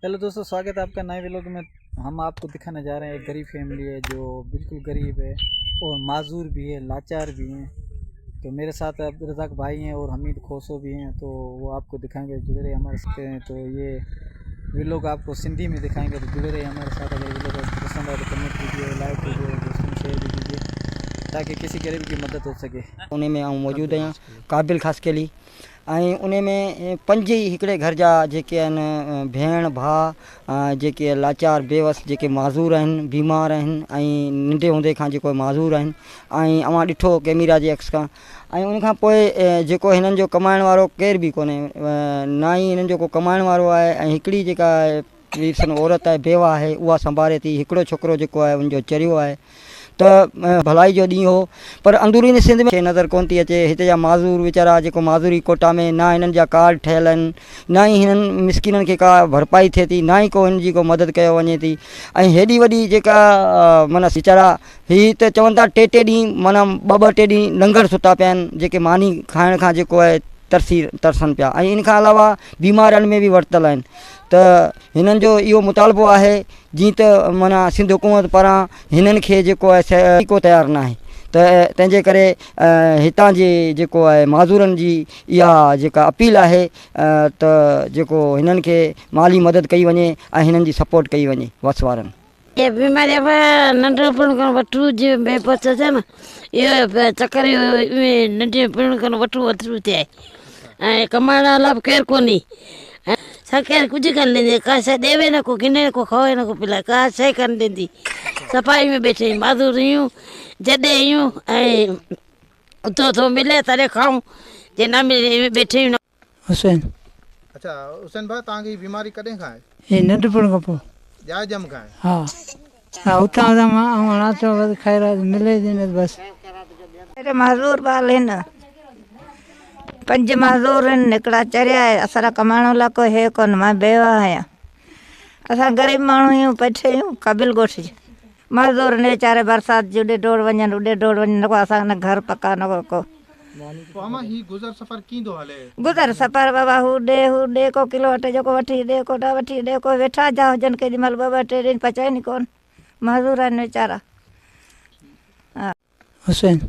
Hello दोस्तों, स्वागत है आपका नए व्लॉग में। हम आपको दिखाने जा रहे हैं एक गरीब फैमिली है जो बिल्कुल गरीब है और माजूर भी है, लाचार भी हैं। तो मेरे साथ अब्दुल रज़ाक भाई हैं और हमीद खोसो भी हैं, तो वो आपको दिखाएंगे। जुड़े रहे हमारे साथ। तो ये व्लॉग आपको सिंधी में दिखाएंगे, तो जुड़े रहे हमारे साथ। अगर व्लॉग आपको पसंद आए तो कमेंट कीजिए, लाइक कीजिए और दोस्तों में शेयर भी कीजिए ताकि किसी गरीब की मदद हो सके। उन में आउं मौजूदु आहियां क़ाबिल ख़ासकेली ऐं उन में पंज ई हिकिड़े घर जा जेके आहिनि भेण भाउ जेके लाचार बेवस जेके माज़ूर आहिनि, बीमार आहिनि ऐं नंढे हूंदे खां जेको माज़ूर आहिनि ऐं अव्हां ॾिठो कैमरा जे अक्स खां। ऐं उन खां पोइ जेको हिननि जो कमाइण वारो केरु बि कोन्हे, न ई हिननि जो को कमाइण वारो आहे। ऐं हिकिड़ी जेका सन औरत आहे, बेवा आहे, उहा संभाले थी। हिकिड़ो छोकिरो जेको आहे उनजो चरियो आहे। त भलाई जो ॾींहुं हो, पर अंदरूनी सिंध में नज़र कोन थी अचे। हिते जा माज़ूर वीचारा जेको माज़ूरी कोटा में न हिननि जा कार्ड ठहियल आहिनि, न ई हिननि मिसकिननि खे का भरपाई थिए थी, न ई को हिन जी को मदद कयो वञे थी। ऐं हेॾी वॾी जेका माना वीचारा ही त चवनि था टे टे ॾींहुं माना ॿ ॿ टे ॾींहुं लंगर सुता पिया आहिनि, जेके मानी खाइण खां जेको आहे तरसी तरसनि पिया। ऐं इन खां अलावा बीमारियुनि में बि वरितल आहिनि। त हिननि जो इहो मुतालबो आहे जीअं त माना सिंध हुकूमत पारां हिननि खे जेको आहे को तयारु न आहे, त तंहिंजे करे हितां जे जेको आहे माज़ूरनि जी इहा जेका अपील आहे त जेको हिननि खे माली मदद कई वञे ऐं हिननि जी सपोर्ट कई वञे वस वारनि। ये बीमारी नंढपण खां वठू जे बेबस थिए न, इहो चक्कर नंढपण खां वठू वठू थिए ऐं कमाइण लाइ बि केरु कोन्हे। सरकार कुझु कोन ॾींदी, का शइ ॾेवे न को गिने को खवे न को पिलाए, का शइ कोन ॾींदी। सफ़ाई में वेठे आहियूं, माज़ूर आहियूं, जॾहिं आहियूं ऐं उथो थो मिले तॾहिं खाऊं, जे न मिले वेठे आहियूं। हुसैन। अच्छा हुसैन भाई, तव्हांखे बीमारी कॾहिं खां आहे? ही नंढपण खां पोइ। ॼाए ॼम खां आहे? हा हा, उतां उतां मां आउं हणां थो, बसि ख़ैर मिले थी न बसि। अरे माज़ूर ॿार आहिनि, पंज माज़ूर आहिनि, हिकिड़ा चरिया आहे। असां कमाइण लाइ को हे कोन, मां बेवा आहियां। असां ग़रीब माण्हू आहियूं, बैठे आहियूं क़ाबिल ॻोठ जे। माज़ूर आहिनि वीचारे, बरसाति जी उॾे डोड़ वञनि, उॾे डोड़ वञनि, न को असां न घर पका न को को। पोइ अम्मा ही गुज़र सफ़र कीअं थो हले? गुज़र सफ़र बाबा हू ॾे हू ॾे, को किलो आटे जो को वठी ॾे, को न वठी ॾे, को वेठा जा हुजनि केॾी महिल ॿ ॿ टे ॾींहं पचाइनि कोन, माज़ूर आहिनि वीचारा। हुसैन।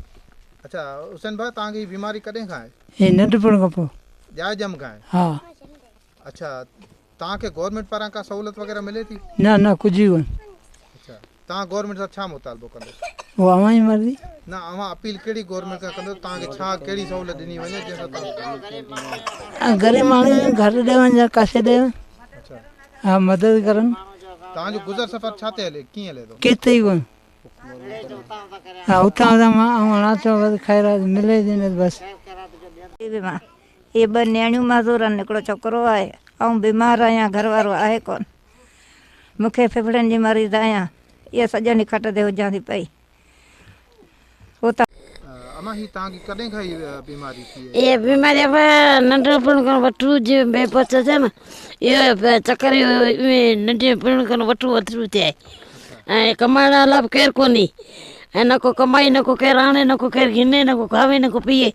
अच्छा हुसैन भाई, तव्हांखे बीमारी कॾहिं खां आहे? ही नंढपण खां पोइ। ॼाए ॼम खां आहे? हा। अच्छा, तव्हांखे गवर्नमेंट पारां का सहूलियत वग़ैरह मिले थी? न न, कुझु कोन। अच्छा, तव्हां गवर्नमेंट सां छा मुतालबो कंदो? उहो अव्हां जी मर्ज़ी। न, अव्हां अपील कहिड़ी गवर्नमेंट खां कंदो, तव्हांखे छा कहिड़ी सहूलियत ॾिनी वञे जंहिंसां तव्हां ग़रीब माण्हू घर ॾियनि या कासे ॾियनि। अच्छा, हा, मदद करनि। तव्हांजो गुज़र सफ़र छा ते हले, कीअं हले थो? किथे ई कोन। हा, उतां उतां मां आउं हणां थो, बसि ख़ैर मिले थी न बसि। इहे ॿ नियाणियूं माज़ूर आहिनि, हिकिड़ो छोकिरो आहे, आउं बीमार आहियां, घर वारो आहे कोन, मूंखे फेफड़नि जी मरीज़ आहियां, इहा सॼो ॾींहुं खट ते हुजां थी पई। अम्मा ही तव्हांखे कॾहिं खां इहा बीमारी थी आहे? इहा बीमारी नंढपण खां वठू जे बेबस थिए न, इहो चक्कर नंढपण खां वठू वठू थिए ऐं कमाइण लाइ बि केरु कोन्हे, ऐं न को कमाई, न को केरु आणे, न को केरु गिने, न को खावे, न को पीए।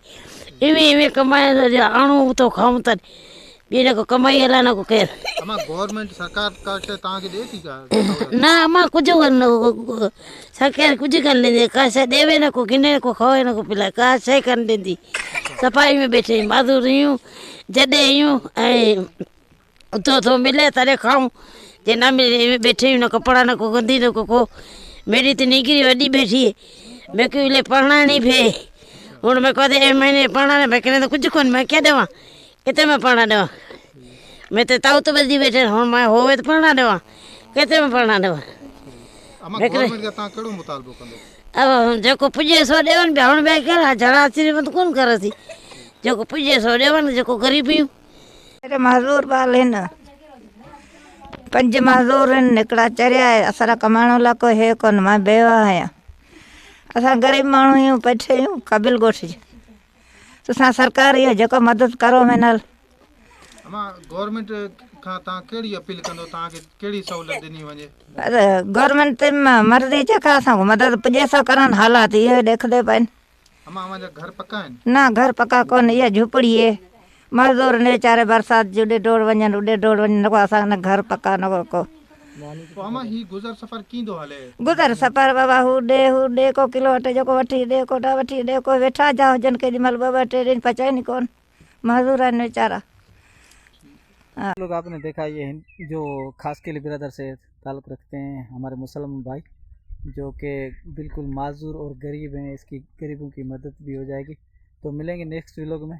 इवें इवें कमाए आणूं तो खाऊं त ॿी न को कमाई लाइ न को केरु। अम्मा गवर्नमेंट सरकार का शइ तव्हांखे ॾिए थी का? न अम्मा, कुझु कोन, सरकार कुझु कोन ॾींदी, का शइ ॾेवे न को गिने, न को खवे, न को पिलाए, का शइ कोन ॾींदी। सफ़ाई में वेठे आहियूं, माज़ूर आहियूं, जॾहिं आहियूं ऐं उथो थो मिले तॾहिं खाऊं, जे न मिले वेठे आहियूं, न कपिड़ा, न को गंदी, न को को। मेरी त निकिरी वॾी बैठी है, मूंखे इलाए पढ़ाइणी पए, हुन में कदे ए महीने पढ़ाइण में त कुझु कोन, मां क्या ॾियां, किथे मां पढ़ा ॾियां? मैं त ताऊ त बदिली वेठे, हुन मां होवे त पढ़ा ॾियां, किथे मां पढ़ा ॾियां? अम्मा गवर्नमेंट खां तव्हां कहिड़ो मुतालबो कंदो? अब जेको पुॼे सो ॾियनि पिया, हुन ॿिया कहिड़ा झड़ा आशीर्वाद कोन करसीं, जेको पुॼे सो ॾियनि, जेको ग़रीब आहियूं। अरे माज़ूर ॿार आहिनि, पंज माज़ूर आहिनि, हिकिड़ा चरिया आहे, असां कमाइण लाइ को हे कोन, मां बेवा आहियां। असां ग़रीब माण्हू आहियूं, बैठे आहियूं क़ाबिल ॻोठ जे। तुसां सरकार इहो जेको मदद करो महिनल। अम्मा गवर्नमेंट खां तव्हां कहिड़ी अपील कंदो, तव्हांखे कहिड़ी सहूलियत ॾिनी वञे? अरे गवर्नमेंट ते मर्ज़ी जेका असांखे मदद पुॼे सो करनि, हालात इहे ॾेखंदे पइनि। अम्मा अव्हांजा घर पका आहिनि? न, घर पका कोन, इहा झोपड़ी आहे, معذور آهن ويچارا برسات جي اڏي ڊوڙ وڃن اڏي ڊوڙ وڃن نه ڪو اسان کي نه گهر پڪا نه ڪو ڪو. پوءِ امان هي گذر سفر ڪيئن ٿو هلي؟ گذر سفر بابا هو ڏي هو ڏي ڪو ڪلو اٽي جو ڪو وٺي ڏي ڪو نه وٺي ڏي ڪو ويٺا جا هجن ڪيڏي مهل ٻه ٻه ٽي ڏينهن پچائين ئي ڪونه معذور آهن ويچارا. लोग आपने देखा ये जो खासकेली ब्रदर से ताल्लुक़ रखते हैं हमारे मुसलमान भाई, जो कि बिल्कुल माजूर और गरीब हैं, इसकी गरीबों की मदद भी हो जाएगी। तो मिलेंगे नेक्स्ट व्लॉग में।